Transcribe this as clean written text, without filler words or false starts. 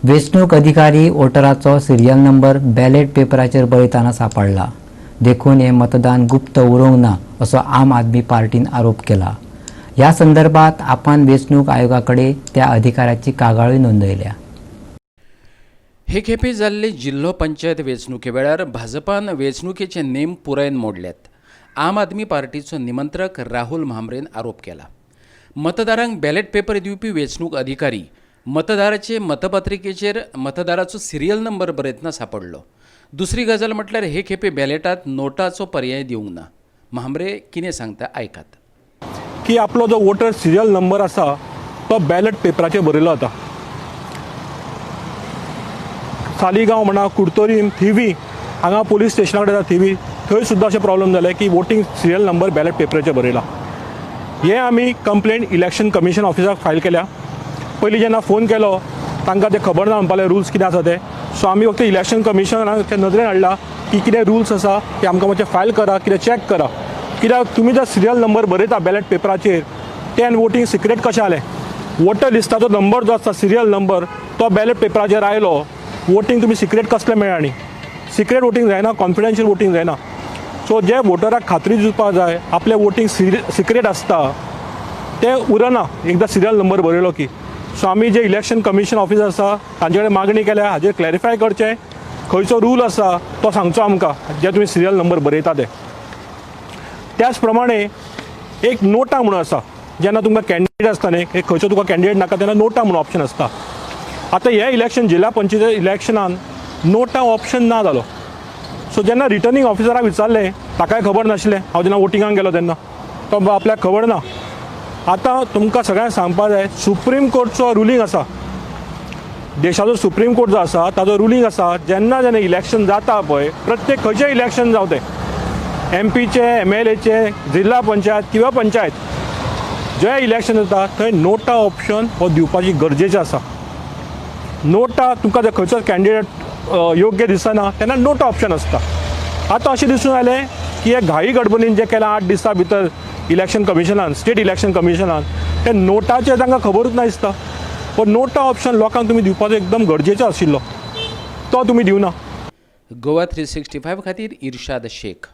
वेंचणूक अधिकारी वोटराचो serial number ballot पेपराचेर बरयतना सांपडला. देखून हें मतदान गुप्त उरूंक ना असो आम आदमी पार्टीन आरोप केला. ह्या संदर्भात आपान वेंचणूक आयोगा कडेन त्या अधिकाऱ्याची कागाळूय नोंदयल्या. हे खेपे जाल्ले जिल्हो पंचायत वेंचणुके वेळार भाजपान वेंचणुकेचे नेम पुरायेन मोडल्यात. आम आदमी पार्टीचो निमंत्रक राहुल म्हांबरेन आरोप केला. मतदारांक बॅलेट पेपर दिवपी वेंचणूक अधिकारी मतदाराचे मतपत्रिकेचेर मतदाराचो सिरियल नंबर बरयतना सांपडलो. दुसरी गजाल म्हटल्यार हे खेपे बॅलेटात नोटाचो पर्याय दिवंक ना. म्हांबरे कितें सांगता, आयकात. की आपलो जो वोटर सिरियल नंबर आसा तो बॅलट पेपराचेर बरयलो वता. सालिगांव म्हणा, कुडतोरीम, थिवी हांगा पोलीस स्टेशना कडेन आसा थिवी, थंय सुद्दां अशें प्रॉब्लम जालें की वोटींग सिरियल नंबर बॅलट पेपराचेर बरयला. हें आमी कंप्लेन इलेक्शन कमिशन ऑफिसाक फायल केल्या. पयलीं जेन्ना फोन केलो, तांकां तें खबर ना म्हणपाक लागले रुल्स कितें आसा ते. सो आमी फक्त इलेक्शन कमिशनाच्या नदरेन हाडला की कितें रुल्स आसा ते आमकां मातशें फायल करा, कितें चॅक करा, कित्याक तुमी जर सिरियल नंबर बरयता बॅलट पेपराचेर तें आनी वोटींग सिक्रेट कशें जालें? वोटर लिस्टाचो नंबर जो आसता, सिरियल नंबर, तो बॅलट पेपराचेर आयलो, वोटींग तुमी सिक्रेट कसलें मेळ्ळें? आनी सिक्रेट वोटींग जायना, कॉन्फिडेन्शियल वोटींग जायना. सो जे वोटराक खात्री दिवपाक जाय आपलें वोटींग सिक्रेट आसता, तें उरना एकदां सिरियल नंबर बरयलो की. सो आमी जे इलेक्शन कमिशन ऑफिस आसा तांचे कडेन मागणी केल्या, हाजेर क्लॅरिफाय करचें, खंयचो रूल आसा तो सांगचो आमकां जे तुमी सिरियल नंबर बरयता ते. त्याच प्रमाणे एक नोटा म्हणून आसा. जेन्ना तुमकां कॅन्डिडेट आसता न्ही, एक खंयचो तुका कॅन्डिडेट नाका, तेन्ना नोटा म्हणून ऑप्शन आसता. आतां हे इलेक्शन, जिल्हा पंचायत इलेक्शनान नोटा ऑप्शन ना जालो. सो जेन्ना रिटर्निंग ऑफिसराक विचारलें, ताकाय खबर नासलें. हांव जेन्ना वोटिंगाक गेलो तेन्ना तो आपल्याक खबर ना. आतां तुमकां सगळ्यांक सांगपा जाय, सुप्रीम कोर्टचो रुलींग आसा. देशाचो सुप्रीम कोर्ट जो आसा ताजो रुलींग आसा, जेन्ना जेन्ना इलेक्शन जाता पळय, प्रत्येक खंयचें इलेक्शन जावं तें, एमपीचें, एमएलएचें, जिल्हा पंचायत किंवा पंचायत, जें इलेक्शन जाता थंय नोटा ऑप्शन हो दिवपाची गरजेचें आसा. नोटा तुमकां जर खंयचो कॅन्डिडेट योग्य दिसना तेन्ना नोटा ऑप्शन आसता. आतां अशें दिसून आयलें की हे घाई गडबडीन जें केलां 8 दिसां भितर इलेक्शन कमिशनान, स्टेट इलेक्शन कमिशनान, ते नोटाचें तांकां खबरूच ना दिसता. पण नोटा ऑप्शन लोकांक तुमी दिवपाचो एकदम गरजेचो आशिल्लो, तो तुमी दिवना. गोवा 365 खातीर इर्शाद शेख.